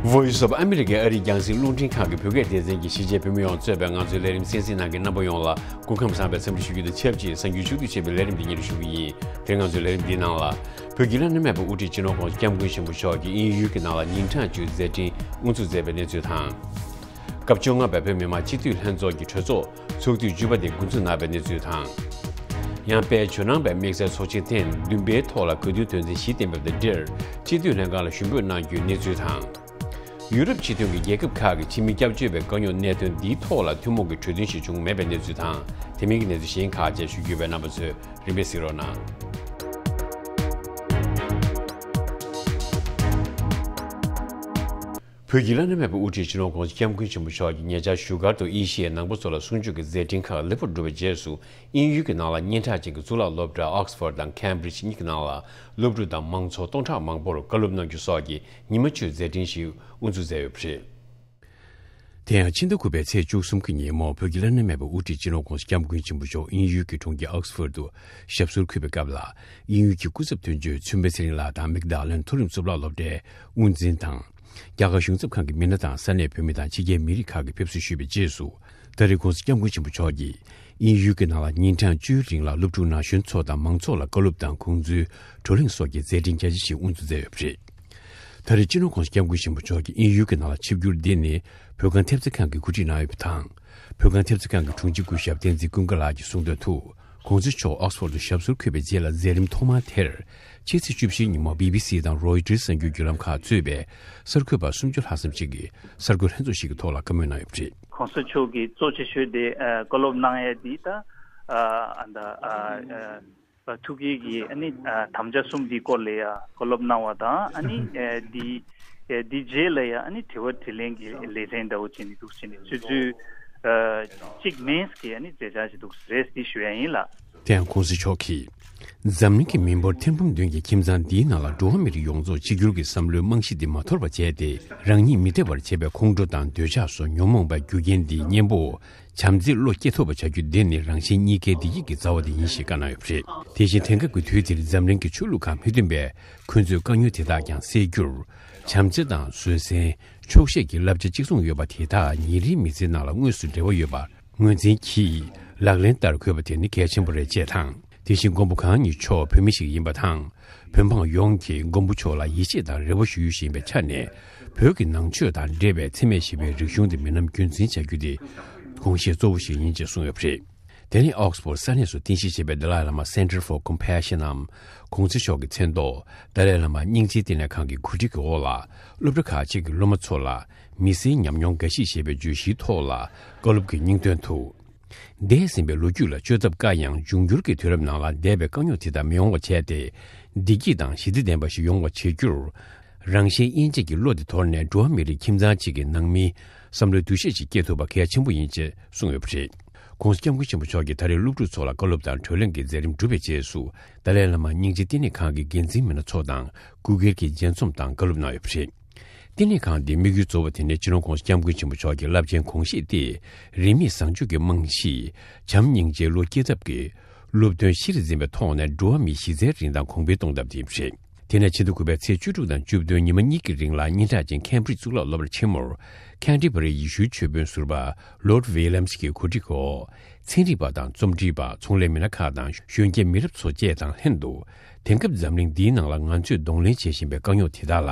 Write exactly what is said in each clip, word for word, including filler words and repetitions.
Voice of America ཨ་རིའི་རྒྱང་སྲིང་རླུང་འཕྲིན་ཁང་གི་བོད་སྐད་སྡེ་ཚན་གྱིས་གཞིས་བྱེས་བོད་མི་ཡོངས་གཙོས་པའི་ང་ཚོའི་ལས་རིམ་གསན་གཟིགས་གནང་མཁན་རྣམ་པ་ཡོངས་ལ་སྐུ་ཁམས་བཟང་བའི་འཚམས་འདྲི་ཞུ་རྒྱུ་དང་ཆབས་ཅིག་གསར་འགྱུར་ཕྱོགས་བསྡུས་བྱས་པའི་ལས་རིམ་འདི་སྙན་སྒྲོན་ཞུ་གི་ཡིན། དེ་རིང་ང་ཚོའི་ལས་རིམ་འདིའི་ནང་ལ། བོད་ཀྱི་བླ་ན་མེད་པའི་དབུ་ཁྲིད་སྤྱི་ནོར་༧གོང་ས་༧སྐྱབས་མགོན་ཆེན་པོ་མཆོག་གིས་དབྱིན་ཡུལ་གྱི་ནང་ལ་ཉིན་གྲངས་བཅུའི་མཛད་འཕྲིན་དབུ་འཛུགས་མཛད་པའི་གནས་ཚུལ་དང་། སྐབས་བཅོ་ལྔ་པའི་བོད་མི་མང་སྤྱི་འཐུས་ལྷན་ཚོགས་ཀྱི་གྲོས་ཚོགས་ཚོགས་དུས་བཅུ་པ་དེ་འགོ་འཛུགས་གནང་བའི་གནས་ཚུལ་དང་། ཡང་དཔལ་ཇོ་ནང་པའི་དམིགས་བསལ་ཚོགས་ཆེན་ཐེངས་བདུན་པའི་ཐོག་ལ་དགོས་འདུན་དོན་ཚན་བཞི་བཏོན་པ་དང་འབྲེལ་སྤྱི་འཐུས་ལྷན་ཁང་ལ་ཞུ་འབོད་གནང་རྒྱུའི་གནས་ཚུལ་དང་། ཡུ་རོབ་སྤྱི་མཐུན་གྱི་རྒྱལ་ཁབ་ཁག་གི་ཕྱི་མི་སྐྱབས་བཅོལ་བའི་དཀའ་རྙོག་གནད་དོན་འདིའི་ཐོག་ལ་ཐུན་མོང་གི་གྲོས་མཐུན་ཞིག་བྱུང་མེད་པའི་གནས་ཚུལ་དང་། དེ་མིན་གྱི་གནས་ཚུལ་གཞན་ཁག་བཅས་ཞུ་རྒྱུ་ཡོད་པས་རྣམ་པ་ཚོས་རིམ་པས་གཟིགས་རོགས་གནང་། བོད་ཀྱི་བླ་ན་མེད་པའི་དབུ་ཁྲིད་སྤྱི་ནོར་༧གོང་ས་༧སྐྱབས་མགོན་ཆེན་པོ་མཆོག་གིས་ཉེ་ཆར་བཞུགས་སྒར་དུ་ཨེ་ཤི་ཡའི་ནང་པ་ཚོ་ལ་གསུང་ཆོས་ཀྱི་མཛད་འཕྲིན་ཁག་ལེགས་པོར་གྲུབ་པའི་རྗེས་སུ། དབྱིན་ཡུལ་གྱི་ནང་ལ་སྙན་གྲགས་ཅན་གྱི་གཙུག་ལག་སློབ་གྲྭ་Oxford་དང་Cambridge་གཉིས་ཀྱི་ནང་ལ་སློབ་ཕྲུག་དང་མང་ཚོགས་སྟོང་ཕྲག་མང་པོར་བཀའ་སློབ་གནང་རྒྱུ་སོགས་ཀྱི་ཉི་མ་བཅུའི་མཛད་འཕྲིན་ཞིག་དབུ་འཛུགས་མཛད་ཡོད་པ་རེད། དེ་ཡང་ཕྱི་ཟླ་དགུ་པའི་ཚེས་བཅུ་གསུམ་གྱི་ཉིན་མོ་བོད་ཀྱི་བླ་ན་མེད་པའི་དབུ་ཁྲིད་སྤྱི་ནོར་༧གོང་ས་༧སྐྱབས་མགོན་ཆེན་པོ་མཆོག་དབྱིན་ཡུལ་གྱི་གྲོང་ཁྱེར་Oxford་དུ་ཞབས་སོར་འཁོད་པའི་སྐབས་ལ། དབྱིན་ཡུལ་གྱི་སྐུ་ཚབ་དོན་གཅོད་ཚུལ་དཔལ་ཚེ་རིང་ལགས་དང་མེག་ཌ་ལན་མཐོ་རིམ་གཙུག་ལག་སློབ་གྲྭའི་དབུ་འཛིན་དང་། རྒྱ་གར་གཞུང་ཚབ་ཁང་གི་མི་སྣ་དང་ས་གནས་བོད་མི་དང་ཕྱི་རྒྱལ་མི་རིགས་ཁག་གིས་ཕེབས་བསུ་ཞུས་པའི་རྗེས་སུ། ད་རེས་༧གོང་ས་༧སྐྱབས་མགོན་ཆེན་པོ་མཆོག་གིས་དབྱིན་ཡུལ་གྱི་ནང་ལ་ཉིན་གྲངས་བཅུའི་རིང་ལ་སློབ་ཕྲུག་ན་གཞོན་ཚོ་དང་མང་ཚོགས་ལ་བཀའ་སློབ་དང་ཁོང་ཚོའི་བགྲོ་གླེང་སོགས་ཀྱི་མཛད་འཕྲིན་རྒྱ་ཆེ་ཞིག་དབུ་འཛུགས་མཛད་ཡོད་པ་རེད། ད་རེས་སྤྱི་ནོར་༧གོང་ས་༧སྐྱབས་མགོན་ཆེན་པོ་མཆོག་གིས་དབྱིན་ཡུལ་གྱི་ནང་ལ་ཆིབས་བསྒྱུར་འདི་ནི་བོད་ཁང་ཐེབས་རྩ་ཁང་གིས་གོ་སྒྲིག་གནང་ཡོད་པ་དང་། བོད་ཁང་ཐེབས་རྩ་ཁང་གི་དྲུང་ཆེ་སྐུ་ཞབས་བསྟན་འཛིན་ཀུན་དགའ་ལགས་ཀྱིས་གསུངས་དོན་དུ། ༸གོང་ས་མཆོག་Oxford་དུ་ཞབས་སོར་འཁོད་པའི་རྗེས་ལ་མཛད་རིམ་ཐོག་མ་དེར། ཕྱི་ཚེས་བཅུ་བཞིའི་ཉིན་མོ་བི་བི་སི་དང་རོའི་ཊར་གསར་འགྱུར་བརྒྱུད་ལམ་ཁག་གཙོས་པའི་གསར་འགོད་པ་སུམ་ཅུ་ལྷག་ཙམ་ཞིག་གིས་གསར་འགོད་ལྷན་ཚོགས་ཤིག་གི་ཐོག་ལ་བཀའ་མོལ་གནང་ཡོད་པ་རེད། ༸གོང་ས་མཆོག་གིས་གཙོ་ཆེ་ཤོས་དེ་ཨ་བཀའ་སློབ་གནང་ཡས་འདི་ད་ཨ་ཨ་ད་ཨ་ཨ་ཐུགས་ཀྱི་གི་ཨ་ནི་ཨ་དམ་བཅའ་གསུམ་འདི་སྐོར་ལ་ཡ་བཀའ་སློབ་གནང་བ་དང་། ཨ་ནི་ཨ་འདི་ཨ་འདི་རྗེས་ལ་ཡ་ཨ་ནི་དྲི་བ་དྲིས་ལན་གྱི་ལེ་ཚན་འདྲ་བོ་བྱས་ནས་འདུག་བྱས་ནས་ཆུ་ཚོད་ཨ་གཅིག་མིན་གྱི་ཨ་ནི་མཛད་འཆར་ཞིག་འདུག་རེད་འདི་ཞུ་ཡ་ཡིན་ལགས། དེ་ཡང་༸གོང་ས་མཆོག་གིས། འཛམ་གླིང་གི་མི་འབོར་ཐེར་འབུམ་བདུན་གྱི་ཁྱིམ་ཚང་འདིའི་ནང་ལ་འགྲོ་བ་མི་རིགས་ཡོངས་རྫོགས་གཅིག་གྱུར་གྱི་བསམ་བློའི་རྨང་གཞི་འདི་མ་དོར་བར་བྱས་ཏེ། རང་ཉིད་མི་བདེ་བར་བྱེད་པའི་ཁོང་ཁྲོ་དང་འདོད་ཆགས་སོགས་ཉོན་མོངས་པའི་རྒྱུ་རྐྱེན་འདིའི་གཉེན་པོ། བྱམས་བརྩེའི་བློ་སྐྱེ་ཐུབ་པ་བྱ་རྒྱུ་འདི་ནི་རང་གཞན་གཉིས་ཀའི་བདེ་སྐྱིད་ཀྱི་རྩ་བ་དེ་ཡིན་ཞེས་བཀའ་གནང་ཡོད་པ་རེད། དེ་བཞིན་དེང་སྐབས་ཀྱི་དུས་འདིར་འཛམ་གླིང་གི་ཆོས་ལུགས་ཁག་མི་མཐུན་པས་འཁོན་རྩོད་དཀའ་ཉེན་དེ་དག་ཀྱང་སེལ་རྒྱུར། བྱམས་བརྩེ་དང་བཟོད་བསྲན། ཆོག་ཤེས་ཀྱི་བསླབ་བྱ་གཅིག་མཚུངས་ཡོད་པ་དེ་དག་ཉིན་རེའི་མི་ཚེའི་ནང་ལ་དངོས་སུ་འབྲེལ་བ་ཡོད་པ་ངོས་འཛིན་གྱིས་ལག་ལེན་བསྟར་དགོས་པ་དེ་ནི་གལ་ཆེན་པོ་རེད་ཅེས་དང་། དེ་བཞིན་མགོན་པོ་གང་ཉིད་མཆོག་བོད་མི་ཞིག་ཡིན་པ་དང་། བོད་འབངས་ཡོངས་ཀྱིས་མགོན་པོ་མཆོག་ལ་ཡིད་ཆེས་དང་རེ་བ་ཞུ་ཡུལ་ཞིག་ཡིན་པའི་ཆ་ནས། བོད་ཀྱི་ནང་ཆོས་དང་འབྲེལ་བའི་འཚེ་མེད་ཞི་བའི་རིག་གཞུང་དེ་མི་ནམ་རྒྱུན་འཛིན་བྱ་རྒྱུ་དེ་དགོངས་བཞེད་གཙོ་བོ་ཞིག་ཡིན་ཅེས་གསུངས་ཡོད་པ་རེད། དེ་ནས་ཨོག་སི་ཕོར་ས་གནས་སུ་རྟེན་གཞི་བྱས་པའི་ཏཱ་ལའི་བླ་མ་Center for Compassion་འམ་༸གོང་ས་མཆོག་གི་མཚན་ཐོག་ཏཱ་ལའི་བླ་མ་སྙིང་རྗེའི་བསྟི་གནས་ཁང་གི་གོ་སྒྲིག་གི་འོག་ལ་སློབ་གྲྭ་ཁག་ཅིག་གི་སློབ་མ་ཚོ་ལ་མི་སེར་ཉམས་མྱོང་འགའ་ཞིག་ཞེས་པའི་བརྗོད་གཞིའི་ཐོག་ལ་བཀའ་སློབ་ཀྱི་སྙིང་དོན་དུ། འདས་ཟིན་པའི་ལོ་རྒྱུས་ལ་བཅོས་ཐབས་དཀའ་ཡང་། འབྱུང་འགྱུར་གྱི་དུས་རབས་ནང་ལ་འདས་པའི་དཀའ་རྙོག་དེ་དག་མི་ཡོང་བ་བྱས་ཏེ། བདེ་སྐྱིད་དང་ཞི་བདེ་ལྡན་པ་ཞིག་ཡོང་བ་བྱེད་རྒྱུར། རང་གཞན་དབྱེ་འབྱེད་ཀྱི་བློ་དེ་དོར་ནས་འགྲོ་བ་མི་རིགས་ཁྱིམ་ཚང་གཅིག་གི་ནང་མིའི་བསམ་བློའི་འདུ་ཤེས་ཤིག་སྐྱེ་ཐུབ་པ་གལ་ཆེན་པོ་ཡིན་ཅེས་གསུངས་ཡོད་པ་རེད། ༸གོང་ས་༸སྐྱབས་མགོན་ཆེན་པོ་མཆོག་གིས་ད་རེས་སློབ་ཕྲུག་ཚོ་ལ་བཀའ་སློབ་དང་བགྲོ་གླེང་གི་མཛད་རིམ་གྲུབ་པའི་རྗེས་སུ། ཏཱ་ལའི་བླ་མ་སྙིང་རྗེ་བསྟི་གནས་ཁང་གི་འགན་འཛིན་མི་སྣ་ཚོ་དང་སྐུ་སྒེར་གྱི་མཇལ་འཛོམས་དང་བཀའ་སློབ་གནང་ཡོད་པ་རེད། བསྟི་གནས་ཁང་འདིའི་དམིགས་ཡུལ་གཙོ་བོ་དེ་ནི་སྤྱི་ནོར་༸གོང་ས་༸སྐྱབས་མགོན་ཆེན་པོ་མཆོག་གི་རླབས་ཆེན་དགོངས་གཞི་སྟེ། རིས་མེད་བཟང་སྤྱོད་ཀྱི་རྨང་གཞི། བྱམས་སྙིང་རྗེའི་བློ་སྐྱེད་ཐབས་ཀྱི་སློབ་སྟོན་གཞིར་འཛིན་པའི་ཐོག་ནས་འགྲོ་བ་མིའི་གཞི་རྩའི་རིན་ཐང་གོང་འཕེལ་གཏོང་ཐབས་དེ་ཡིན་པ་རེད། དེ་ནས་ཕྱི་ཟླ་དགུ་པའི་ཚེས་བཅུ་དྲུག་དང་བཅུ་བདུན་ཉི་མ་གཉིས་ཀྱི་རིང་ལ་སྙན་གྲགས་ཅན་ཁེམ་བྷྲིཇ་གཙུག་ལག་སློབ་གྲྭ་ཆེན་མོར། ཁེན་ཊི་བྷ་རིའི་ཡེ་ཤུའི་ཆོས་དཔོན་ཟུར་པ་ལོར་ཌི་ཝི་ལི་ཡམ་སི་གི་གོ་སྒྲིག་འོག་ཚན་རིག་པ་དང་རྩོམ་སྒྲིག་པ། ཚོང་ལས་མི་སྣ་ཁག་དང་གཞོན་སྐྱེས་མི་རབས་ཚོ་བཅས་དང་ལྷན་དུ། དེང་སྐབས་འཛམ་གླིང་འདིའི་ནང་ལ་ང་ཚོས་གདོང་ལེན་བྱེད་བཞིན་པའི་དཀའ་རྙོག་དེ་དག་ལ།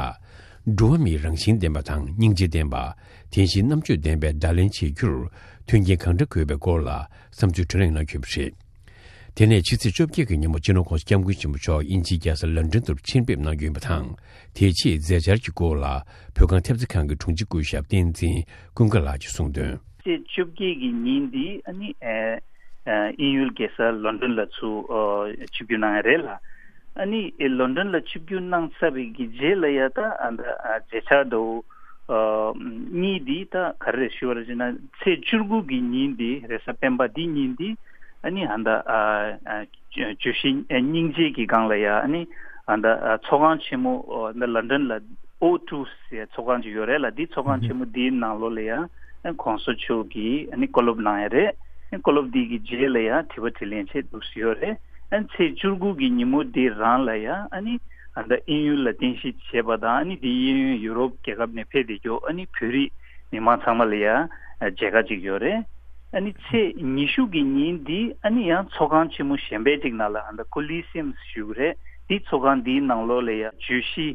འགྲོ་བ་མིའི་རང་བཞིན་ལྡན་པ་དང་སྙིང་རྗེ་ལྡན་པ། དེ་བཞིན་རྣམ་དཔྱོད་ལྡན་པའི་བརྡ་ལན་བྱེད་རྒྱུར་མཐུན་རྐྱེན་གང་འདྲ་དགོས་པའི་སྐོར་ལ་བསམ་ཚུལ་བགྲོ་གླེང་གནང་རྒྱུ་ཡིན་པ་རེད། དེ་ནས་ཕྱི་ཚེས་བཅོ་བརྒྱད་ཀྱི་ཉིན་མོ་སྤྱི་ནོར་༸གོང་ས་༸སྐྱབས་མགོན་ཆེན་པོ་མཆོག་དབྱིན་ཇིའི་རྒྱལ་ས་ལོན་ཌོན་དུ་ཕྱིར་ཕེབས་གནང་རྒྱུ་ཡིན་པ་དང་། དེའི་ཆེད་མཛད་འཆར་གྱི་སྐོར་ལ་བོད་ཁང་ཐེབས་རྩ་ཁང་གི་དྲུང་ཆེ་སྐུ་ཞབས་བསྟན་འཛིན་ཀུན་དགའ་ལགས་ཀྱིས་གསུངས་དོན། ཚེས་བཅོ་བརྒྱད་ཀྱི་ཉིན་འདི་ཨ་ནི་ཨ་ཨ་དབྱིན་ཡུལ་རྒྱལ་ས་ལོན་ཌོན་ལ་ཚུར་ཨ་ཆིབས་བསྒྱུར་གནང་ཡ་རེད་ལ། ཨ་ནི་ཨེ་ལོན་ཌོན་ལ་ཆིབས་བསྒྱུར་གནང་ཚར་བའི་གི་རྗེས་ལ་ཡ་ད་ཨ་ད་ཨ་མཛད་འཆར་དུ་ཨ་གཉིས་འདི་ད་ག་རེ་རེད་ཞུ་བ་རེད་ཅེ་ན། ཚེས་བཅུ་དགུ་གི་ཉིན་འདི་རེས་གཟའ་སྤེན་པ་འདི་ཉིན་འདི་ཨ་ནི་ཨ་ད་ཨ་ཨ་བརྗོད་བརྗོད་གཞི་སྙིང་རྗེ་གི་སྒང་ལ་ཡ་ཨ་ནི་ཨ་ད་ཨ་ཚོགས་ཁང་ཆེན་མོ་ཨ་ད་ལོན་ཌོན་ལ་ཨོ་ཊུ་ཟེར་ཚོགས་ཁང་ཅིག་ཡོད་རེད་ལ། འདི་ཚོགས་ཁང་ཆེན་མོ་འདིའི་ནང་ལོགས་ལ་ཡ་ཨ་གོང་ས་མཆོག་གིས་ཨ་ནི་བཀའ་སློབ་གནང་ཡ་རེད། ཨ་བཀའ་སློབ་འདི་གི་རྗེས་ལ་ཡ་དྲི་བ་དྲིས་ལན་བྱེད་འདུག་ཟེར་ཡོད་རེད། ཨ་ཚེས་བཅུ་དགུ་གི་ཉིན་མོ་འདི་རང་ལ་ཡ་ཨ་ནི་ ད་ལྟ་དབྱིན་ཡུལ་ལ་རྟེན་གཞི་བྱས་པ་དང་། ཨ་ནི་དེ་དབྱིན་ཡུལ་ཡུ་རོབ་རྒྱལ་ཁབ་ནས་ཕེབས་བསྡད་རྒྱུ། ཨ་ནི་བོད་རིགས་མི་མང་ཚང་མ་ལ་ཡ་མཇལ་ཁ་ཅིག་ཡོད་རེད། ཨ་ནི་ཚེས་ཉི་ཤུ་གི་ཉིན་འདི་ཨ་ནི་ཡང་ཚོགས་ཁང་ཆེན་མོ་གཞན་པའི་ཅིག་ནང་ལ། ཨ་ད་ཀོ་ལི་སི་ཡམ་ཞུ་གི་རེད། དེ་ཚོགས་ཁང་འདིའི་ནང་ལོགས་ལ་ཡ་བརྗོད་གཞི་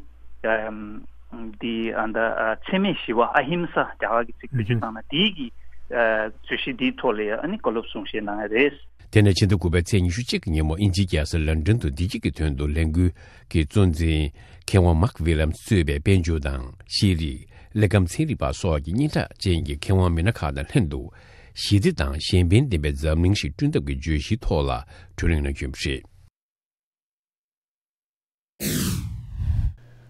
ཨམ་འདི་ཨ་ད་ཨ་འཚེ་མེད་ཞི་བ་ཨ་ཧིམ་ས་རྒྱ་གར་གྱི་ཚིག་བེད་སྤྱོད་བཏང་ན། དེའི་གི་ཨ་བརྗོད་གཞི་འདིའི་ཐོག་ལ་ཡ་ཨ་ནི་བཀའ་སློབ་གསུང་བཤད་གནང་ཡ་རེད། དེ་ནས་ཕྱི་ཟླ་དགུ་པའི་ཚེས་ཉི་ཤུ་གཅིག་གི་ཉིན་མོ་དབྱིན་ཇིའི་རྒྱལ་ས་ལན་ཀྲན་དུ་བདེ་སྐྱིད་ཀྱི་དོན་དུ་ལས་འགུལ་གྱི་གཙོ་འཛིན་མཁས་དབང་མཱག་ཝི་ལམ་གཙོས་པའི་དཔལ་འབྱོར་དང་ཤེས་རིག། གླེ་སྐམ་ཚན་རིག་པ་སོགས་ཀྱི་སྙན་གྲགས་ཅན་གྱི་མཁས་དབང་མི་སྣ་ཁག་དང་ལྷན་དུ། ཞི་བདེ་དང་གཞན་ཕན་ལྡན་པའི་འཛམ་གླིང་ཞིག་བསྐྲུན་ཐབས་ཀྱི་བརྗོད་གཞིའི་ཐོག་ལ་གྲོས་གླེང་གནང་རྒྱུ་ཡིན་པ་རེད།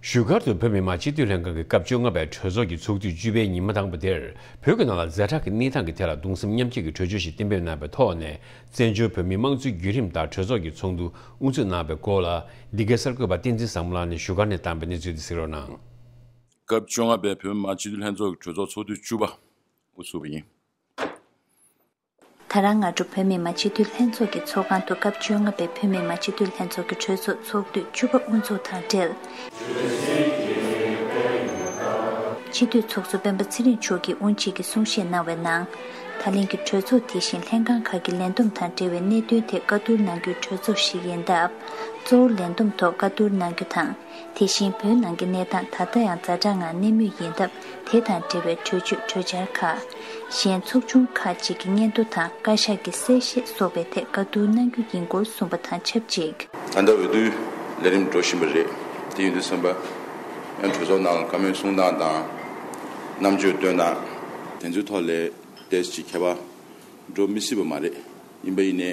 བཞུགས་སྒར་དུ་བོད་མི་མང་སྤྱི་འཐུས་ལྷན་ཁང་གི་སྐབས་བཅོ་ལྔ་པའི་གྲོས་ཚོགས་ཀྱི་ཚོགས་དུས་བཅུ་པའི་ཉིན་མ་དང་པོ་དེར། བོད་ཀྱི་ནང་ལ་ཛ་དྲག་གི་གནས་སྟངས་ཀྱི་ཐད་ལ་གདུང་སེམས་མཉམ་སྐྱེད་ཀྱི་གྲོས་ཆོད་ཞིག་གཏན་འབེབས་གནང་བའི་ཐོག་ནས། བཙན་བྱོལ་བོད་མིའི་དམངས་གཙོའི་བརྒྱུད་རིམ་དང་གྲོས་ཚོགས་ཀྱི་ཚོགས་འདུ་དབུ་འཛུགས་གནང་བའི་སྐོར་ལ། འདི་གའི་གསར་འགོད་པ་བསྟན་འཛིན་བཟང་མོ་ལགས་ནས་བཞུགས་སྒར་ནས་བཏང་བའི་གནས་ཚུལ་དེ་གཟིགས་རོགས་གནང་། སྐབས་བཅོ་ལྔ་པའི་བོད་མི་མང་སྤྱི་འཐུས་ལྷན་ཚོགས་ཀྱི་གྲོས་ཚོགས་ཚོགས་དུས་བཅུ་པ་དབུ་ཚུགས་པ་ཡིན། ད་རང་སྔ་དྲོ་བོད་མི་མང་སྤྱི་འཐུས་ལྷན་ཚོགས་ཀྱི་ཚོགས་ཁང་དུ་སྐབས་བཅོ་ལྔ་པའི་བོད་མི་མང་སྤྱི་འཐུས་ལྷན་ཚོགས་ཀྱི་གྲོས་ཚོགས་ཚོགས་དུས་བཅུ་པ་དབུ་འཛུགས་དང་འབྲེལ། སྤྱི་འཐུས་ཚོགས་གཙོ་སྤེན་པ་ཚེ་རིང་མཆོག་གིས་དབུ་འབྱེད་ཀྱི་གསུང་བཤད་གནང་བའི་ནང་། ད་ལན་གྱི་གྲོས་ཚོགས་དེ་བཞིན་ལྷན་ཁང་ཁག་གི་ལས་བསྡོམས་དང་འབྲེལ་བའི་གནད་དོན་ཐད་བཀའ་བསྡུར་གནང་རྒྱུའི་གྲོས་ཚོགས་ཤིག་ཡིན་སྟབས། གཙོ་བོ་ལས་བསྡོམས་ཐོག་བཀའ་བསྡུར་གནང་རྒྱུ་དང་། དེ་བཞིན་བོད་ནང་གི་གནས་སྟངས་ད་ལྟ་ཡང་ཛ་དྲག་ངང་གནས་མུས་ཡིན་སྟབས། དེ་དང་འབྲེལ་བའི་གྲོས་ཆོད་གྲོས་འཆར་ཁག་གཞན་ཚོགས་ཆུང་ཁག་ཅིག་གི་སྙན་ཐོ་དང་བཀའ་ཤག་གི་གསལ་བཤད་སོགས་པའི་ཐད་བཀའ་བསྡུར་གནང་རྒྱུ་ཡིན་སྐོར་གསུངས་པ་དང་ཆབས་ཅིག་ད་ལྟ་འོས་བསྡུའི་ལས་རིམ་འགྲོ་བཞིན་པ་རེད། དེ་ཡིན་དུས་ཙམ་པ། ཡང་གྲོས་ཚོགས་ནང་ལ་བཀའ་མོལ་གསུང་སྟངས་དང་། རྣམ་དཔྱོད་སྟོན་སྟངས། དེ་ཚོའི་ཐོག་ལ་ཏོག་ཙམ་ཅིག་ཁྱད་པར་འགྲོ་མི་སྲིད་པ་མ་རེད། ཡིན་པ་ཡིན་ནའི།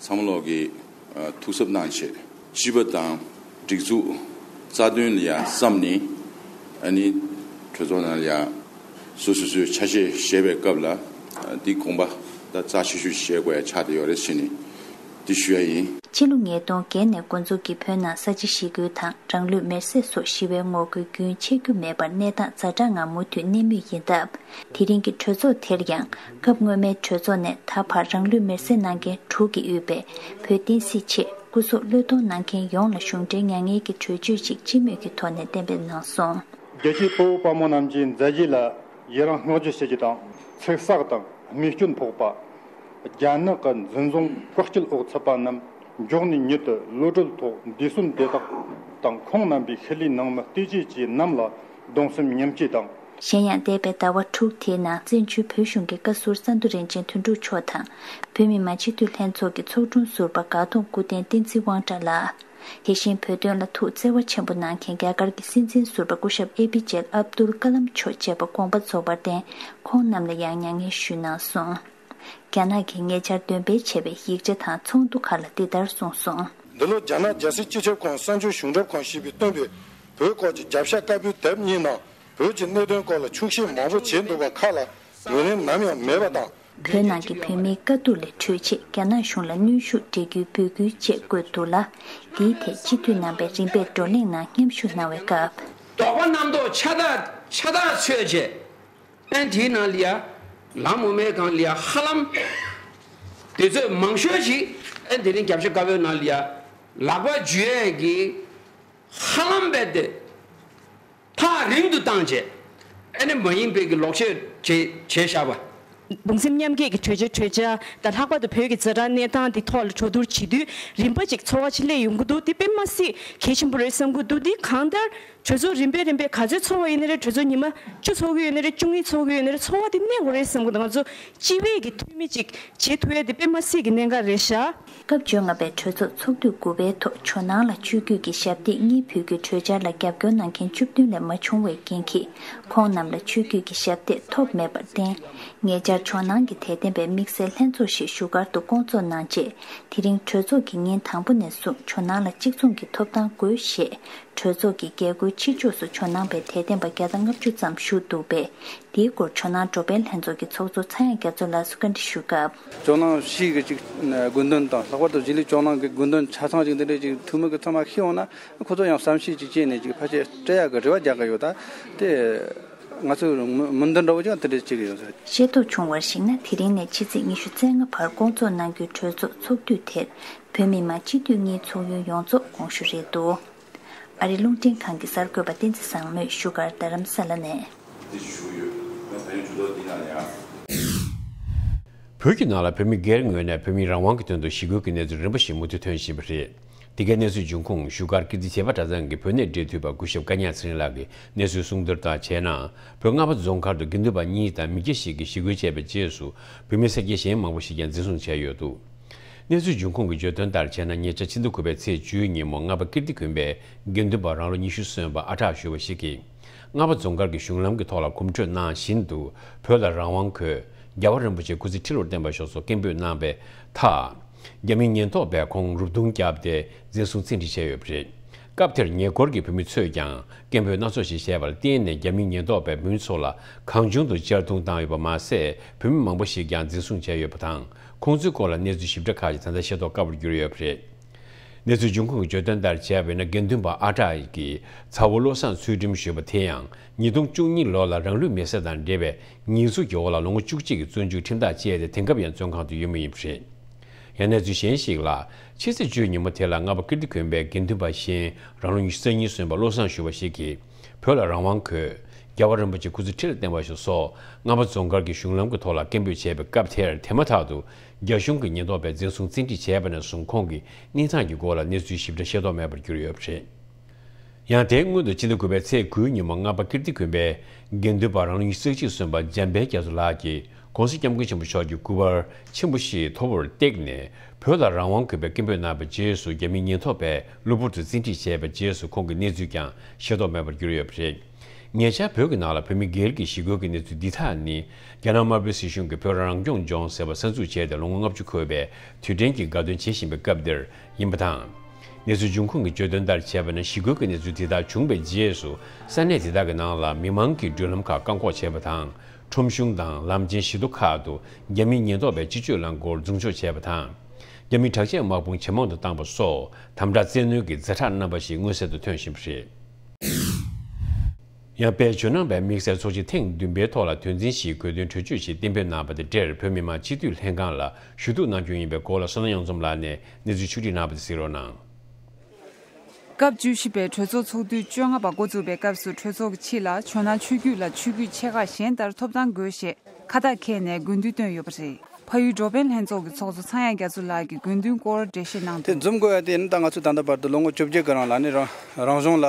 ཚང་མ་ལོག་གིས་ཨ་ཐུགས་གཟབ་གནང་བྱས། སྤྱི་པ་དང་སྒྲིག་འཛུགས་རྩ་དོན་ལ་ཡང་བསམ་ནས། ཨ་ནི་གྲོས་ཚོགས་ནང་ལ་ཡང་སོ་སོ་སོའི་ཆ་ཤས་བཞེས་པའི་སྐབས་ལ། ཨ་འདི་དགོངས་པ་ད་རྩ་ཆེ་ཤོས་བཞེས་དགོས་ཡ་ཆགས་བསྡད་ཡོད་རེད་ཟེར་ནས་འདི་ཞུ་ཡ་ཡིན། ཕྱི་ལོ་ཉིས་སྟོང་བརྒྱད་ནས་འགོ་འཛུགས་ཀྱིས་བོད་ནང་ས་བྱི་ཞི་རྒོལ་དང་རང་ལུས་མེར་སྲེག་སོགས་ཞི་བའི་ངོ་རྒོལ་རྒྱུན་ཆད་རྒྱུ་མེད་པར་གནས་སྟངས་ཛ་དྲག་ངང་མུ་མཐུད་གནས་མུས་ཡིན་སྟབས། དེ་རིང་གི་གྲོས་ཚོགས་དེར་ཡང་སྐབས་སྔོན་མའི་གྲོས་ཚོགས་ནས་ད་བར་རང་ལུས་མེར་སྲེག་གནང་མཁན་དྲུག་གིས་དབུས་པའི་བོད་བསྟན་སྲིད་ཆེད་སྐུ་སྲོག་བློས་གཏོང་གནང་མཁན་ཡོངས་ལ་གཞུང་འབྲེལ་མྱ་ངན་གྱི་གྲོས་ཆོད་ཅིག་སྤྱི་མོས་ཀྱི་ཐོག་ནས་གཏན་འབེབས་གནང་སོང་། རྒྱལ་གཅེས་དཔའ་བོ་དཔའ་མོ་རྣམས་ཀྱི་མཛད་རྗེས་ལ་ཡི་རང་བསྔགས་བརྗོད་བྱེད་རྒྱུ་དང་། ཚེ་སྲོག་དང་རྨས་སྐྱོན་ཕོག་པ། རྒྱ་ནག་གི་འཛིན་བཟུང་བཀག་སྐྱིལ་འོག་ཚུད་པ་རྣམས་མགྱོགས་ནས་མྱུར་དུ་གློད་གྲོལ་ཐོག་འདས་གསོན་དེ་དག་དང་ཁོང་རྣམ་པའི་ཤུལ་ལུས་ནང་མི་བལྟོས་བཅས་ཀྱི་རྣམས་ལ་གདུང་སེམས་མཉམ་སྐྱེད་དང་། གཞན་ཡང་འདས་པའི་ཟླ་བ་དྲུག་དེའི་ནང་བཙན་བྱོལ་བོད་གཞུང་གི་བཀའ་ཟུར་ས་འདུ་རིན་ཆེན་དོན་གྲུབ་མཆོག་དང་། བོད་མི་མང་སྤྱི་འཐུས་ལྷན་ཚོགས་ཀྱི་ཚོགས་དྲུང་ཟུར་པ་དགའ་གདོང་སྐུ་བསྟན་བསྟན་འཛིན་དབང་གྲགས་ལགས། དེ་བཞིན་བོད་དོན་ལ་ཐུགས་བརྩེ་བ་ཆེན་པོ་གནང་མཁན་རྒྱ་གར་གྱི་སྲིད་འཛིན་ཟུར་པ་སྐུ་ཞབས་ཨེ་པི་ཇེ་ཨབ་དུལ་ཀ་ལམ་མཆོག་བཅས་པ་དགོངས་པ་རྫོགས་པར་བརྟེན། ཁོང་རྣམས་ལ་ཡང་མྱ་ངན་ཞུས་གནང་སོང་། རྒྱ་ནག་གིས་ཉེ་ཆར་འདོན་སྤེལ་བྱས་པའི་ཡིག་ཆ་དང་ཚོགས་འདུ་ཁག་ལ་འདི་ལྟར་གསུངས་སོང་། འདི་ལོ་རྒྱ་ནག་རྒྱལ་སྲིད་སྤྱི་ཁྱབ་ཁང་གསར་འགྱུར་གཞུང་གྲབས་ཁང་ཞེས་པས་བཏོན་པའི་བོད་སྐོར་གྱི་རྒྱབ་ཤ་དཀར་པོའི་དེབ་གཉིས་ནང་བོད་ཀྱི་གནད་དོན་སྐོར་ལ་འཁྱོག་བཤད་མང་པོ་བྱས་འདུག་པ་ཁག་ལ་ངོས་ལེན་ནམ་ཡང་མེད་པ་དང་། བོད་ནང་གི་བོད་མིའི་དཀའ་སྡུག་ལས་གྲོལ་ཆེད་རྒྱ་ནག་གཞུང་ལ་གནོན་ཤུགས་སྤྲད་རྒྱུའི་འབོད་སྐུལ་བཅས་བཀོད་འདུག་ལ། འདིའི་ཐད་སྤྱི་འཐུས་རྣམ་པས་རིམ་པས་བགྲོ་གླེང་ནང་མཉམ་ཞུགས་གནང་བའི་སྐབས། དོགས་པ་རྣམ་རྟོག་ཆ་ཚང་ཆ་ཚང་ཚོས་བྱས། ཨན་དེའི་ནང་ལ་ཡ། ལམ་འོ་མའི་སྒང་ལ་ཡ་ཧ་ལམ། དེ་ཚོས་མང་ཤོས་ཤིག་ཨན་དེ་རིང་རྒྱབ་ཤ་དཀར་པོའི་ནང་ལ་ཡ། ལག་པ་འཇུ་ཡས་ཀྱི། ཧ་ལམ་རྦད་དེ། ཐག་རིང་དུ་བཏང་བྱས། ཨ་ནི་མ་ཡིན་པའི་གི་ལོག་སྤྱོད་བྱས་བྱས་བཞག་པ། གདུང་སེམས་མཉམ་སྐྱེད་ཀྱི་གྲོས་ཆོད་གྲོས་འཆར་དང་། ལྷག་པར་དུ་བོད་ཀྱི་ཛ་དྲག་གནས་སྟངས་འདི་ཐོག་ལ་གྲོས་བསྡུར་བྱེད་དུས་རིམ་པ་ཅིག་ཚོར་བ་ཅིག་སླེབས་ཡོང་གི་འདུག་འདི་དཔེ་མ་སྲིད་གལ་ཆེན་པོ་རེད་བསམ་གྱི་འདུག་འདི་གང་ལྟར་གྲོས་ཚོགས་རིམ་པས་རིམ་པས་ག་ཚོད་ཚོགས་པ་ཡིན་ན་རེད། གྲོས་ཚོགས་ཉི་མ་བཅུ་ཚོགས་ཀྱི་ཡོད་ན་རེད། བཅུ་གཉིས་ཚོགས་ཀྱི་ཡོད་ན་རེད། ཚོར་བ་འདི་གནས་དགོས་རེད་བསམ་གྱི་འདུག་ང་ཚོ་སྤྱི་པའི་གི་འཐུས་མི་ཅིག་བྱེད་ཐུབ་ཡ་འདི་དཔེ་མ་སྲིད་གི་གནད་འགག་རེད་ཤག་སྐབས་བཅོ་ལྔ་པའི་གྲོས་ཚོགས་ཚོགས་དུས་དགུ་པའི་ཐོག་ཇོ་ནང་ལ་ཆོས་བརྒྱུད་ཀྱི་ཞབས་སྟེགས་གཉིས་ཕུལ་རྒྱུའི་གྲོས་འཆར་ལ་རྒྱབ་སྐྱོར་གནང་མཁན་བཅུ་བདུན་ལས་མ་བྱུང་བའི་རྐྱེན་གྱིས། ཁོང་རྣམས་ལ་ཆོས་བརྒྱུད་ཀྱི་ཞབས་སྟེགས་ཐོབ་མེད་པར་བརྟེན། ཉེ་ཆར་ཇོ་ནང་གི་དད་ལྡན་པའི་དམིགས་བསལ་ལྷན་ཚོགས་ཤིག་བཞུགས་སྒར་དུ་བསྐོང་ཚོགས་གནང་རྗེས། དེ་རིང་གྲོས་ཚོགས་ཀྱི་ཉིན་དང་པོ་ནས་བཟུང་ཇོ་ནང་ལ་གཅིག་མཚུངས་ཀྱི་ཐོབ་ཐང་དགོས་ཞེས། གྲོས་ཚོགས་ཀྱི་རྒྱལ་སྒོའི་ཕྱི་ཕྱོགས་སུ་ཇོ་ནང་པའི་དད་ལྡན་པ་བརྒྱ་དང་ལྔ་བཅུ་ཙམ་བཞུགས་འདུག་པས། དེའི་སྐོར་ཇོ་ནང་འགྲོ་ཕན་ལྷན་ཚོགས་ཀྱི་ཚོགས་གཙོ་ཚངས་དབྱངས་རྒྱ་མཚོ་ལགས་སུ་བཀའ་འདྲི་ཞུ་སྐབས། ཇོ་ནང་བཞི་གི་ཅིག་དགོས་འདུན་དང་། ལྷག་པར་དུ་གཞིས་ལུས་ཇོ་ནང་གི་དགོས་འདུན་ཆ་ཚང་ཅིག་འདི་འདྲའི་ཅིག་འཐུས་མི་གི་ཚང་མ་ཤེས་འོང་ན། ཁོ་ཚོ་ཡང་བསམ་ཤེས་ཅིག་བྱས་ནས་ཅིག་ཕལ་ཆེར་སྤྲད་ཡག་གི་རེ་བ་རྒྱག་གི་ཡོད། ད་དེ་ང་ཚོའི་མོས་མོས་འདུན་འདྲ་བོ་ཅིག་ཡང་དེ་འདྲའི་བྱེད་ཀྱི་ཡོད་ས་རེད། ཤེས་རྟོགས་བྱུང་བར་གཞིགས་ན། དེ་རིང་ནས་ཕྱི་ཚེས་ཉི་ཤུ་རྩ་ལྔ་བར་བསྐོང་ཚོགས་གནང་རྒྱུའི་གྲོས་ཚོགས་ཚོགས་དུས་དེར་བོད་མི་མང་སྤྱི་འཐུས་གཉིས་ཚོགས་ཡུན་ཡོངས་རྫོགས་དགོངས་ཞུ་རེད་འདུག་ཨ་རིའི་རླུང་འཕྲིན་ཁང་གི་གསར་འགོད་པ་བསྟན་འཛིན་བཟང་མོས་བཞུགས་སྒར་རྡ་རམ་ས་ལ་ནས། དེ་ཞུ་ཡོད། ང་ད་ཡོད་ཇུས་གཏོགས་འདི་ན་ཡང་། བོད་ཀྱི་ནང་ལ་བོད་མི་སྒེར་ངོས་ནས་བོད་མིའི་རང་དབང་གི་དོན་དུ་ཞི་རྒོལ་གྱི་གནས་ཚུལ་རིམ་པ་ཞིག་མུ་མཐུད་ཐོན་བཞིན་པ་རེད། འདི་གའི་གནས་ཚུལ་འབྱུང་ཁུངས་བཞུགས་སྒར་ཀིརྟི་བྱེས་པ་གྲྭ་ཚང་གི་བོད་གནས་འབྲེལ་མཐུད་པ་སྐུ་ཞབས་སྐལ་བརྙན་ཚེ་རིང་ལགས་ཀྱིས་གནས་ཚུལ་གསུང་བསྡུར་དང་བྱས་ན། བོད་རྔ་པ་རྫོང་མཁར་དུ་དགེ་འདུན་པ་གཉིས་དང་མི་སྐྱ་ཞིག་གིས་ཞི་རྒོལ་བྱས་པའི་རྗེས་སུ་བོད་མི་སེར་སྐྱ་གཞན་མང་པོ་ཞིག་ཀྱང་འཛིན་བཟུང་བྱས་ཡོད་འདུག་གནས་ཚུལ་འབྱུང་ཁུངས་ཀྱིས་བརྗོད་དོན་ལྟར་བྱས་ན། ཉེ་ཆར་ཕྱི་ཟླ་དགུ་པའི་ཚེས་བཅུའི་ཉིན་མོ་རྔ་པ་ཀིརྟི་དགོན་པའི་དགེ་འདུན་པ་རང་ལོ་ཉི་ཤུ་སོན་པ་ཨ་གྲགས་ཞུ་བ་ཞིག་གིས། རྔ་པ་རྫོང་མཁར་གྱི་གཞུང་ལམ་གྱི་ཐོག་ལ་གོམ་བགྲོད་གནང་བཞིན་དུ་བོད་ལ་རང་དབང་དགོས། རྒྱལ་བ་རིན་པོ་ཆེ་སྐུ་ཚེ་ཁྲི་ལོར་བརྟན་པར་ཤོག་སོགས་སྐད་འབོད་གནང་བའི་མཐར། རྒྱ་མིའི་ཉེན་རྟོག་པས་ཁོང་རུབ་རྡུང་བརྒྱབ་སྟེ་འཛིན་བཟུང་བཙན་ཁྲིད་བྱས་ཡོད་པ་རེད། སྐབས་དེར་ཉེ་འཁོར་གྱི་བོད་མི་ཚོས་ཀྱང་སྐད་འབོད་སྣ་ཚོགས་ཤིག་བྱས་པར་བརྟེན་ནས། རྒྱ་མིའི་ཉེན་རྟོག་པས་བོད་མི་ཚོ་ལ་གང་བྱུང་དུ་གཅར་རྡུང་བཏང་ཡོད་པ་མ་ཟད། བོད་མི་མང་པོ་ཞིག་ཀྱང་འཛིན་བཟུང་བྱས་ཡོད་པ་དང་། ཁོང་ཚོའི་སྐོར་ལ་གནས་ཚུལ་ཞིབ་ཕྲ་ཁག་ཅིག་ད་ལྟ་ཤེས་རྟོགས་དཀའ་བར་གྱུར་ཡོད་པ་རེད། གནས་ཚུལ་འབྱུང་ཁུངས་ཀྱིས་བརྗོད་དོན་ལྟར་བྱས་པ་ཡིན་ན། དགེ་འདུན་པ་ཨ་གྲགས་ཀྱིས་ཚ་བོ་བློ་བཟང་ཚུལ་ཁྲིམས་ཞུས་པ་དེ་ཡང་ཉིས་སྟོང་བཅུ་གཉིས་ལོ་ལ་རང་ལུས་མེར་སྲེག་དང་འབྲེལ་བའི་ཉེས་འཛུགས་ཀྱི་འོག་ལ་ལོ་ངོ་བཅུ་གཅིག་གི་བཙོན་འཇུག་ཁྲིམས་ཐག་བཅད་དེ། དེང་སྐབས་ཡང་བཙོན་ཁང་དུ་ཡོད་མུས་ཡིན་པ་རེད། ཡང་གནས་ཚུལ་གཞན་ཞིག་ལ། ཕྱི་ཚེས་བཅུའི་ཉིན་མོ་དེ་ལ་རྔ་པ་ཀིརྟི་དགོན་པའི་དགེ་འདུན་པ་གཞན་རང་ལོ་ཉི་ཤུ་རྩ་གཉིས་སོན་པ་བློ་བཟང་ཞུ་བ་ཞིག་གིས། བོད་ལ་རང་དབང་དགོས། རྒྱལ་བ་རིན་པོ་ཆེ་སྐུ་ཚེ་ཁྲི་ལ་བརྟན་པར་ཤོག་སོགས་རྔ་པ་རྫོང་མཁར་གྱི་གཞུང་ལམ་གྱི་ཐོག་ལ་སྐད་འབོད་བྱས་པའི་སྐབས་དེར། དེ་མ་ཐག་ཏུ་རྒྱ་གཞུང་གི་ཉེན་རྟོག་པས་འཛིན་བཟུང་བཙན་ཁྲིད་བྱས་པ་ནས་བཟུང་ཁོང་གི་གནས་སྟངས་ཀྱི་སྐོར་ལ་གནས་ཚུལ་ཞིབ་ཕྲ་ཤེས་རྟོགས་མེད་པར་གྱུར་ཡོད་པ་རེད། ཡང་དེའི་སྔོན་དུ་ཕྱི་ཟླ་དགུ་པའི་ཚེས་དགུའི་ཉིན་མོ་རྔ་པ་ཀིརྟི་དགོན་པའི་དགེ་འདུན་པ་རང་ལོ་ཉི་ཤུ་རྩ་གཅིག་སོན་པ་འཇམ་དཔལ་རྒྱ་མཚོ་ལགས་ཀྱིས་༸གོང་ས་༸སྐྱབས་མགོན་ཆེན་པོ་མཆོག་གི་སྐུ་པར་ཆེན་པོ་ཞིག་མཐོ་པོར་བཏེགས་ནས་བོད་ལ་རང་དབང་དགོས་པའི་སྐད་འབོད་གནང་བའི་རྗེས་སུ། རྒྱ་མིའི་ཉེན་རྟོག་པས་གློ་བུར་དུ་བཙན་ཁྲིད་བྱས་པའི་རྗེས་སུ། ཁོང་གི་གནས་ཚུལ་ཀྱང་ཤེས་རྟོགས་མེད་པར་གྱུར་ཡོད་པ་རེད། ཉེ་ཆར་བོད་ཀྱི་ནང་ལ་བོད་མི་སྒེར་གྱི་ཞི་རྒོལ་གྱི་གནས་ཚུལ་འདི་དག་ནི། རྒྱ་ནག་དམར་པོའི་སྲིད་གཞུང་གིས་བོད་རང་སྐྱོང་ལྗོངས་ཟེར་བ་གསར་འཛུགས་བྱས་ཏེ་ལོ་ངོ་ལྔ་བཅུ་འཁོར་བའི་དུས་དྲན་གྱི་དགའ་སྟོན་བྱེད་བཞིན་པའི་སྐབས་འདིར་ཡིན་པ་དང་། གནས་ཚུལ་འབྱུང་ཁུངས་ཀྱིས་བརྗོད་དོན་ལྟར་བྱས་པ་ན། ཞི་རྒོལ་གྱི་གནས་ཚུལ་དེ་དག་བྱུང་བའི་རྗེས་སུ། ས་གནས་དེ་དག་གི་ནང་ལ་མི་མང་གི་མདུན་ལམ་ཁག་བཀག་འགོག་བྱས་པ་དང་། ཁྲོམ་གཞུང་དང་ལམ་ཆེན་བཞི་མདོ་ཁག་ཏུ་རྒྱ་མིའི་ཉེན་རྟོག་པས་སྤྱི་སྤྱོད་རླངས་འཁོར་རྫུན་འཕྲོག་བྱས་པ་དང་། རྒྱ་མིའི་དྲག་ཆས་དམག་དཔུང་ཇེ་མང་དུ་བཏང་པ་སོགས། དམ་དྲག་བཙན་གནོན་གྱི་ཛ་དྲག་རྣམ་པ་ཞིག་མངོན་གསལ་དུ་ཐོན་བཞིན་པ་རེད། ཡང་། དཔལ་ཇོ་ནང་པའི་དམིགས་བསལ་ཚོགས་ཆེན་ཐེངས་བདུན་པའི་ཐོག་ལ་དོན་ཚན་བཞིའི་དགོས་འདུན་གྲོས་ཆོད་ཞིག་གཏན་འབེབས་གནང་བ་དེ་འབྲེལ། བོད་མི་མང་སྤྱི་འཐུས་ལྷན་ཁང་ལ་ཞུ་གཏུག་གནང་རྒྱུ་ཡིན་པའི་སྐོར་ལ། བསོད་ནམས་གཡུང་འཛོམས་ལགས་ནས་གནས་ཚུལ་ཕྱོགས་སྒྲིག་གནང་བ་དེ་གཟིགས་རོགས་གནང་། སྐབས་བཅུ་བཞི་པའི་གྲོས་ཚོགས་ཚོགས་དུས་བཅོ་ལྔ་པ་འགོ་འཛུགས་པའི་སྐབས་སུ། གྲོས་ཚོགས་ཀྱི་ཕྱི་ལ་ཇོ་ནང་ཆོས་བརྒྱུད་ལ་ཆོས་བརྒྱུད་ཆེ་ཁག་གཞན་ལྟར་ཐོབ་ཐང་དགོས་ཞེས་ཁ་བཏགས་འཁྱེར་ནས་དགོས་འདུན་བཏོན་ཡོད་པ་རེད། ཕ་ཡུལ་འགྲོ་ཕན་ལྷན་ཚོགས་ཀྱི་ཚོགས་གཙོ་ཚངས་དབྱངས་རྒྱ་མཚོ་ལགས་ཀྱིས་དགོས་འདུན་སྐོར་འགྲེལ་བཤད་གནང་དོན། དེ་འཛོམས་དགོས་ཡ་དེ་ནི་ད་ང་ཚོས་ད་ལྟ་བར་དུ་ལོ་ངོ་བཅོ་བརྒྱད་ཀྱི་རིང་ལ་ནི་རང་རང་གཞུང་ལ་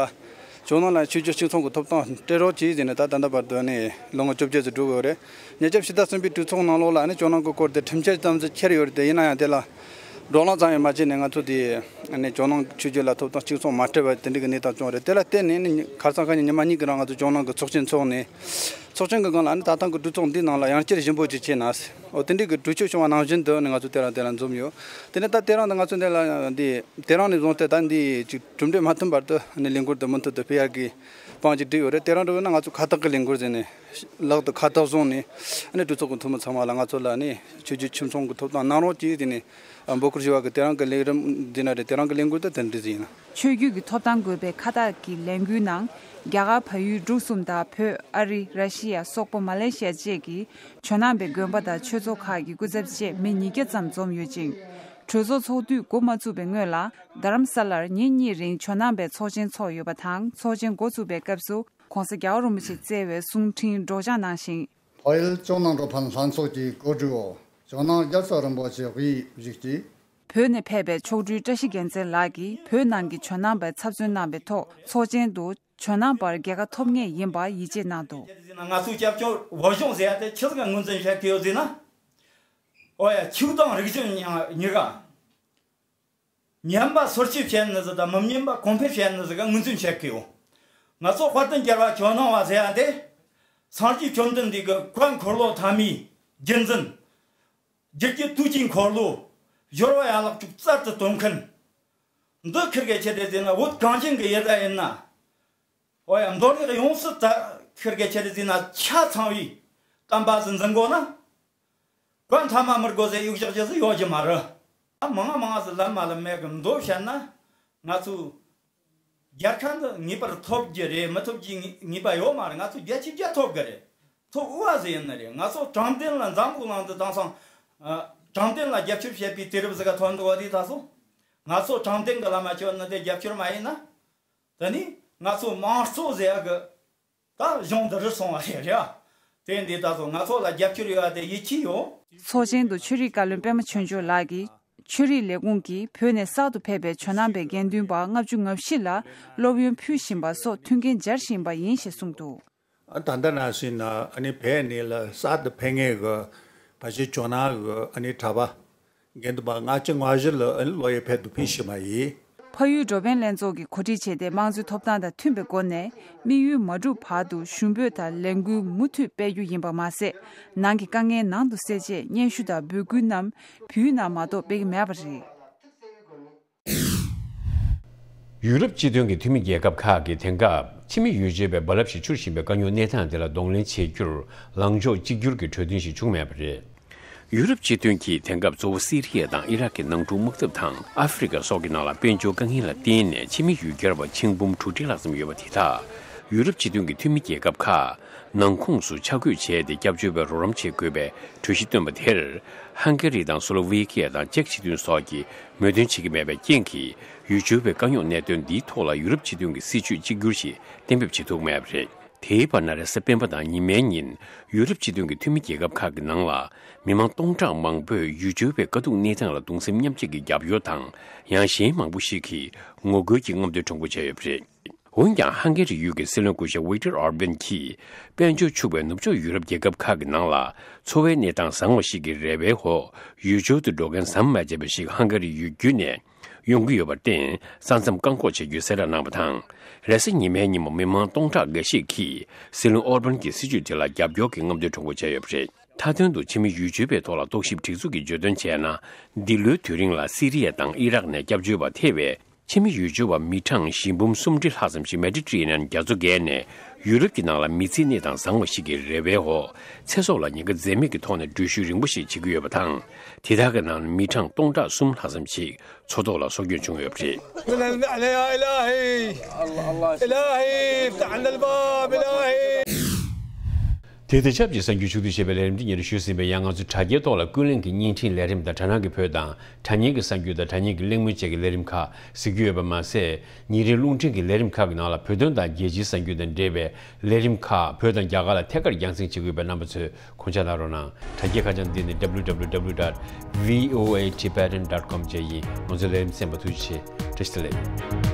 ཇོ་ནང་ལ་ཆོས་བརྒྱུད་གཅིག་མཚུངས་ཀྱི་ཐོབ་ཐང་སྤྲད་རོགས་གྱིས་ཟེར་ནས། ད་ད་ལྟ་བར་དུ་ནི་ལོ་ངོ་བཅོ་བརྒྱད་ཙམ་འགྲོ་གི་ཡོད་རེད། ཉེ་ཆར་ཕྱི་ཟླ་གསུམ་པའི་གྲོས་ཚོགས་ནང་ལོགས་ལ་ནི་ཇོ་ནང་གི་སྐོར་དེ་ཁྲིམས་ཆད་ཙམ་ཞིག་འཁྱེར་ཡོད་རེད་དེ། ཡིན་ན་ཡང་དེ་ལ་བགྲོ་གླེང་ཙམ་ཡང་མ་བྱས་ནས། ང་ཚོ་དེ་ནི་ཇོ་ནང་ཆོས་བརྒྱུད་ལ་ཐོབ་ཐང་གཅིག་མཚུངས་མ་སྤྲད་པ་དེ་འདྲའི་གི་གནས་སྟངས་བྱུང་རེད། དེ་ལ་བརྟེན་ནས་ནི་ཁ་སང་ཁ་ཉིན་ཉི་མ་གཉིས་ཀྱི་རིང་ང་ཚོ་ཇོ་ནང་གི་ཚོགས་ཆེན་འཚོགས་ནས། ཚོགས་ཆེན་གྱི་སྒང་ལ་ནི་ད་ཐེངས་ཀྱི་གྲོས་ཚོགས་འདིའི་ནང་ལ་ཡང་བསྐྱར་ཞིབ་འཇུག་བྱས་ན། འོ་དེ་འདྲའི་གི་གྲོས་ཆོད་བྱུང་བ་ནང་བཞིན་དུ་ནི་ང་ཚོ་དེ་རིང་དེ་ལ་འཛོམས་ཡོད། དེ་ནས་ད་དེ་རིང་ནི་ང་ཚོ་འདི་ལ་འདི་དེ་རིང་ནས་བཟུང་སྟེ་ད་འདི་ཅིག་གྲུབ་འབྲས་མ་ཐོན་བར་དུ་ནི་ལས་འགུལ་དེ་མུ་མཐུད་དུ་སྤེལ་ཡག་གི་དཔང་ཅིག་བསྒྲིགས་ཡོད་རེད། དེ་རིང་འདྲ་བོ་ན་ང་ཚོ་ཁ་བཏགས་ཀྱི་ལས་འགུལ་ཟེར་ནས། ལག་ཏུ་ཁ་བཏགས་བཟུང་ནས་ནི་གྲོས་ཚོགས་ཀྱི་འཐུས་མི་ཚང་མ་ལ་ང་ཚོ་ལ་ནི་ཆོས་བརྒྱུད་གཅིག་མཚུངས་ཀྱི་ཐོབ་ཐང་གནང་རོགས་གྱིས་ཟེར་ནས་འབོད་སྐུལ་ཞུ་བ་གི་དེ་རིང་གི་ལས་རིམ་འདི་ན་རེད། དེ་རིང་གི་ལས་འགུལ་དེ་དེ་འདྲ་ཟིག་ཡིན། ཆོས་བརྒྱུད་ཀྱི་ཐོབ་ཐང་དགོས་པའི་ཁ་བཏགས་ཀྱི་ལས་འགུལ་ནང་རྒྱ་གར་བལ་ཡུལ་འབྲུག་གསུམ་དང་། བོད། ཨ་རི། ར་ཤི་ཡ། སོག་པོ། མ་ལེ་ཤི་ཡ་བཅས་ཀྱི་ཇོ་ནང་པའི་དགོན་པ་དང་ཆོས་ཚོགས་ཁག་གི་སྐུ་ཚབ་བཅས་མི་ཉིས་བརྒྱ་ཙམ་འཛོམས་ཡོད་ཅིང་། གྲོས་ཚོགས་ཚོགས་དུས་འགོ་མ་བཙུགས་པའི་སྔོན་ལ་རྡ་རམ་ས་ལར་ཉིན་གཉིས་རིང་ཇོ་ནང་པའི་ཚོགས་ཆེན་འཚོགས་ཡོད་པ་དང་། ཚོགས་ཆེན་འགོ་བཙུགས་པའི་སྐབས་སུ་༸གོང་ས་༸རྒྱལ་བ་རིན་པོ་ཆེས་བསྩལ་བའི་གསུང་འཕྲིན་སྒྲོག་སྦྱང་གནང་ཞིང་། ཕ་ཡུལ་ཇོ་ནང་འགྲོ་ཕན་ལྷན་ཚོགས་ཀྱི་གོ་སྒྲིག་འོག་ཇོ་ནང་རྒྱལ་ཚབ་རིན་པོ་ཆེ་དབུས་བཞུགས་ཀྱིས། བོད་ནས་ཕེབས་པའི་མཆོག་སྤྲུལ་བཀྲ་ཤིས་རྒྱལ་མཚན་ལགས་ཀྱིས་བོད་ནང་གི་ཇོ་ནང་པའི་ཚབ་མཚོན་གནང་བའི་ཐོག་ཚོགས་ཆེན་དུ་ཇོ་ནང་པར་རྒྱལ་ཁ་ཐོབ་ངེས་ཡིན་པ་ཡིད་ཆེས་གནང་འདུག། ང་ཚོའི་སྐྱབས་བཅོལ་བོད་གཞུང་ཟེར་ཡ་དེ་ཆི་ཟིག་ངོས་འཛིན་བྱེད་ཀྱི་ཡོད་ཟེར་ན། འོ་ཡ། ཆོས་དང་རིག་གཞུང་གཉིས་ཀ། སྙན་པ་སོར་ཆུད་བྱེད་ནི་ཟིག་དང་མི་སྙན་པ་གོང་འཕེལ་བྱེད་ནི་ཟིག་ག་ངོས་འཛིན་བྱེད་ཀྱི་ཡོད། ང་ཚོ་དཔལ་ལྡན་རྒྱལ་བ་ཇོ་ནང་བ་ཟེར་ཡ་དེ། སངས་རྒྱས་བཅོམ་ལྡན་འདས་ཀྱི་བཀའ་འཁོར་ལོ་ཐ་མའི་རྒྱུན་འཛིན། བསྒྱུར་རྒྱུ་དུས་ཀྱི་འཁོར་ལོ། སྦྱོར་བ་ཡན་ལག་དྲུག་གསར་དུ་གཏོད་མཁན། འདི་ཁིར་གེ་ཆེ་དེ་ཟེར་ན་བོད་གངས་ཅན་གྱི་ཡུལ་ལ་ཡིན་ན། འོ་ཡ། མདོ་སྔགས་ཡོངས་སུ་ད་ཁིར་གེ་ཆེ་དེ་ཟེར་ན་ཆ་ཚང་བའི་བསྟན་པ་ཟིག་འཛིན་དགོས་ན། བཀའ་ཐ་མ་མི་དགོས་ཟེར་གཡུག་བཞག་རྒྱུ་ཟིག་ཡོད་རྒྱུ་མ་རེད། ཨ། མང་ང་མང་ང་ཟིག་ལབ་མ་ལབ་མེད་གི། མདོ་བཤད་ན་ང་ཚོ་རྒྱལ་ཁ་འདི་ངེས་པར་ཐོབ་རྒྱུ་རེད། མི་ཐོབ་རྒྱུའི་ངེས་པ་ཡོད་མ་རེད། ང་ཚོ་བརྒྱ་ཆ་བརྒྱ་ཐོབ་གི་རེད། ཐོབ་འོས་པ་ཟིག་ཡིན་ནི་རེད། ང་ཚོ་དྲང་བདེན་ལ་འཛམ་བུ་གླིང་འདི་དེང་སང་ཨ་དྲང་བདེན་ལ་རྒྱབ་སྐྱོར་བྱེད་པའི་དུས་རབས་ཟིག་ག་ཐོན་འདུག་བ། དེ་ད་སོ་ང་ཚོ་དྲང་བདེན་གི་ལམ་མ་ཆོད་ནི་དེ་རྒྱབ་སྐྱོར་མ་ཡིན་ན། ད་ནི་ང་ཚོ་མང་གཙོ་ཟེར་ཡག་གི་ད་གཞུང་འདི་རུ་སོང་བ་རེད་རེད། དེ་འདི་ད་གཟོད་ང་ཚོ་ལ་རྒྱབ་སྐྱོར་ཡོད་པ་དེ་ཡིད་ཆེས་ཡོད། ཚོགས་ཆེན་དུ་ཆོས་རིག་བཀའ་བློན་པད་མ་ཆོས་འབྱོར་ལགས་ཀྱིས། ཆོས་རིག་ལས་ཁུངས་ཀྱིས་བོད་ནས་གསར་དུ་ཕེབས་པའི་ཇོ་ནང་པའི་དགེ་འདུན་པ་ལྔ་བཅུ་ང་བཞི་ལ་སློབ་ཡོན་ཕུལ་བཞིན་པ་སོགས་མཐུན་རྐྱེན་སྦྱར་བཞིན་པ་ཡིན་ཞེས་གསུངས་འདུག། ཨ་ད་ལྟ་ནང་བཞིན་ན་ཨ་ནི་བོད་ནས་ལ་གསར་དུ་ཕེབས་མཁན་གྱི་ཕལ་ཆེར་ཇོ་ནང་གི་ཨ་ནི་གྲྭ་པ་དགེ་འདུན་པ་ལྔ་བཅུ་ང་བཞི་ལ་ཨ་ནི་སློབ་ཡོན་ཕུལ་དུ་ཕུལ་བཞིན་པ་ཡིན། ཕ་ཡུལ་འགྲོ་ཕན་ལྷན་ཚོགས་ཀྱིས་གོ་སྒྲིག་བྱས་ཏེ་དམངས་གཙོའི་ཐོབ་ཐང་དང་མཐུན་པའི་སྒོ་ནས་དམིགས་ཡུལ་མ་འགྲུབ་བར་དུ་ཞུ་འབོད་དང་ལས་འགུལ་མུ་མཐུད་སྤེལ་རྒྱུ་ཡིན་པ་མ་ཟད། ནང་གི་དཀའ་ངལ་ནང་དུ་སེལ་ཆེད་སྙན་ཞུ་དང་འབོད་སྐུལ་རྣམས་བོད་ཡིག་ནང་མ་གཏོགས་སྤེལ་གྱི་མེད་པ་རེད། ཡུ་རོབ་སྤྱི་མཐུན་གྱི་འཐུས་མི་རྒྱལ་ཁབ་ཁག་གིས་དེང་སྐབས་ཕྱི་མི་ཡུལ་སྤྱོད་པའི་རྦ་རླབས་ཤིག་འཕྱུར་བཞིན་པའི་དཀའ་རྙོག་གནས་སྟངས་དེ་ལ་གདོང་ལེན་བྱེད་རྒྱུར་ལངས་ཕྱོགས་གཅིག་གྱུར་གྱི་གྲོས་མཐུན་ཞིག་བྱུང་མེད་པ་རེད། ཡུ་རོབ་སྤྱི་མཐུན་གྱིས་དེང་སྐབས་གཙོ་བོ་སི་རི་ཡ་དང་ཨི་རག་གི་ནང་འཁྲུག་དམག་འཐབ་དང་ཨ་ཧྥེ་རི་ཁ་སོགས་ཀྱི་ནང་ལ་དཔལ་འབྱོར་དཀའ་ངལ་ལ་བརྟེན་ནས་ཕྱི་མི་ཡུལ་གྱར་བ་ཆིག་འབུམ་དྲུག་ཁྲི་ལྷག་ཙམ་ཡོད་པ་དེ་དག་ཡུ་རོབ་སྤྱི་མཐུན་གྱི་འཐུས་མི་རྒྱལ་ཁབ་ཁག་ནང་ཁོངས་སུ་ཆ་བགོས་བྱས་ཏེ་སྐྱབས་བཅོལ་བའི་རོགས་རམ་བྱེད་དགོས་པའི་གྲོས་གཞི་བཏོན་པ་དེར། ཧང་ག་རི་དང་སོ་ལོ་ཝེ་ཁི་ཡ་དང་ཅེཀ་སྤྱི་མཐུན་སོགས་ཀྱིས་མོས་མཐུན་བྱེད་ཀྱི་མེད་པའི་རྐྱེན་གྱིས། ཡུལ་སྤྱོད་པའི་དཀའ་རྙོག་གནད་དོན་འདིའི་ཐོག་ལ་ཡུ་རོབ་སྤྱི་མཐུན་གྱི་སྲིད་བྱུས་གཅིག་གྱུར་ཞིག་གཏན་འབེབས་བྱེད་ཐུབ་མེད་པ་རེད། དེའི་བར་ན་རེས་གཟའ་སྤེན་པ་དང་ཉི་མའི་ཉིན་ཡུ་རོབ་སྤྱི་མཐུན་གྱི་འཐུས་མི་རྒྱལ་ཁབ་ཁག་གི་ནང་ལ་མི་མང་སྟོང་ཕྲག་མང་པོས་ཡུལ་སྤྱོད་པའི་དཀའ་སྡུག་གནས་སྟངས་ལ་གདུང་སེམས་མཉམ་སྐྱེད་ཀྱི་རྒྱབ་སྐྱོར་དང་། ཡང་གཞན་མང་པོ་ཞིག་གིས་ངོ་རྒོལ་གྱི་རྔམ་སྟོན་ཁྲོམ་སྐོར་བྱས་ཡོད་པ་རེད། འོན་ཀྱང་། ཧང་གེ་རི་ཡུལ་གྱི་སྲིད་བློན་སྐུ་ཞབས་ཝིག་ཏོར་ཨོར་བན་གྱིས། དཔལ་འབྱོར་ཕྱུག་པའི་ནུབ་ཕྱོགས་ཡུ་རོབ་རྒྱལ་ཁབ་ཁག་གི་ནང་ལ། འཚོ་བའི་གནས་སྟངས་བཟང་བ་ཞིག་གི་རེ་བའི་འོག་ཡུལ་སྐྱོར་དུ་འགྲོ་མཁན་ཟམ་མ་ཆད་པ་ཞིག་ཧང་གེ་རི་ཡུལ་བརྒྱུད་ནས་ཡོང་གི་ཡོད་པར་བརྟེན། ས་མཚམས་བཀག་འགོག་བྱེད་རྒྱུའི་གསལ་བསྒྲགས་གནང་བ་དང་། རེས་གཟའ་ཉི་མའི་ཉིན་མོ་མི་མང་སྟོང་ཕྲག་འགའ་ཞིག་གིས། སྲིད་བློན་ཨོར་བན་གྱི་སྲིད་བྱུས་དེ་ལ་རྒྱབ་སྐྱོར་གྱི་རྔམ་སྟོན་ཁྲོམ་སྐོར་བྱས་ཡོད་པ་རེད། མཐའ་དོན་དུ་ཕྱི་མི་ཡུལ་སྤྱོད་པའི་ཐོག་ལ་རྟོག་ཞིབ་སྒྲིག་འཛུགས་ཀྱིས་བརྗོད་དོན་བྱས་ན། འདི་ལོའི་དུས་རིང་ལ་སི་རི་ཡ་དང་ཨི་རག་ནས་སྐྱབས་བཅོལ་བ་ཐེ་བའི་ཕྱི་མི་ཡུལ་སྤྱོད་པ་མི་གྲངས་བཞི་འབུམ་སུམ་ཁྲི་ལྷག་ཙམ་ཞིག་མེ་ཌི་ཊི་རེ་ནན་རྒྱ་མཚོ་བརྒལ་ནས་ཡུ་རོབ་ཀྱི་ནང་ལ་མི་ཚེའི་གནས་སྟངས་བཟང་བ་ཞིག་གི་རེ་བའི་འོག་ཚེ་སྲོག་ལ་ཉེན་ཁ་འཛེམས་མེད་ཀྱི་ཐོག་ནས་འགྲུལ་བཞུད་རིང་པོ་ཞིག་བྱེད་ཀྱི་ཡོད་པ་དང་། དེ་དག་གི་ནང་ནས་མི་གྲངས་སྟོང་ཕྲག་གསུམ་ལྷག་ཙམ་ཞིག་འཚོ་ཐོག་ལ་སྲོག་སྐྱོན་བྱུང་ཡོད་པ་རེད། يا إلهي، إلهي، افتح لنا الباب، إلهي. དེ་དང་ཆབས་ཅིག་གསར་འགྱུར་ཕྱོགས་བསྡུས་ཞེས་པའི་ལས་རིམ་འདི་ཉིན་རེ་ཞུས་ཟིན་པའི་ཡང་ང་ཚོ་དྲ་རྒྱའི་ཐོག་ལ་ཀུན་གླེང་གི་བརྙན་འཕྲིན་ལས་རིམ་དང་དྲ་སྣང་གི་བོད་དང་དྲ་བརྙན་གྱི་གསར་འགྱུར་དང་དྲ་བརྙན་གྱི་གླེང་མོལ་བཅས་ཀྱི་ལས་རིམ་ཁག་གཟིགས་རྒྱུ་ཡོད་པ་མ་ཟད། ཉིན་རེའི་རླུང་འཕྲིན་གྱི་ལས་རིམ་ཁག་གི་ནང་ལ་བོད་དོན་དང་རྒྱལ་སྤྱིའི་གསར་འགྱུར་དང་འབྲེལ་བའི་ལས་རིམ་ཁག་བོད་དང་རྒྱ་གར་ལ་ཐད་ཀར་རྒྱང་སྲིང་བྱེད་ཀྱི་ཡོད་པའི་རྣམ་པ་ཚོས་དགོངས་འཇགས་གནང་རོགས་གནང་། དྲ་རྒྱའི་ཁ་བྱང་འདི་ནི་W W W dot V O A Tibetan dot com བཅས་ཡིན། ང་ཚོའི་ལས་རིམ་གསན་པར་ཐུགས་རྗེ་ཆེ། བཀྲ་ཤིས་བདེ་ལེགས།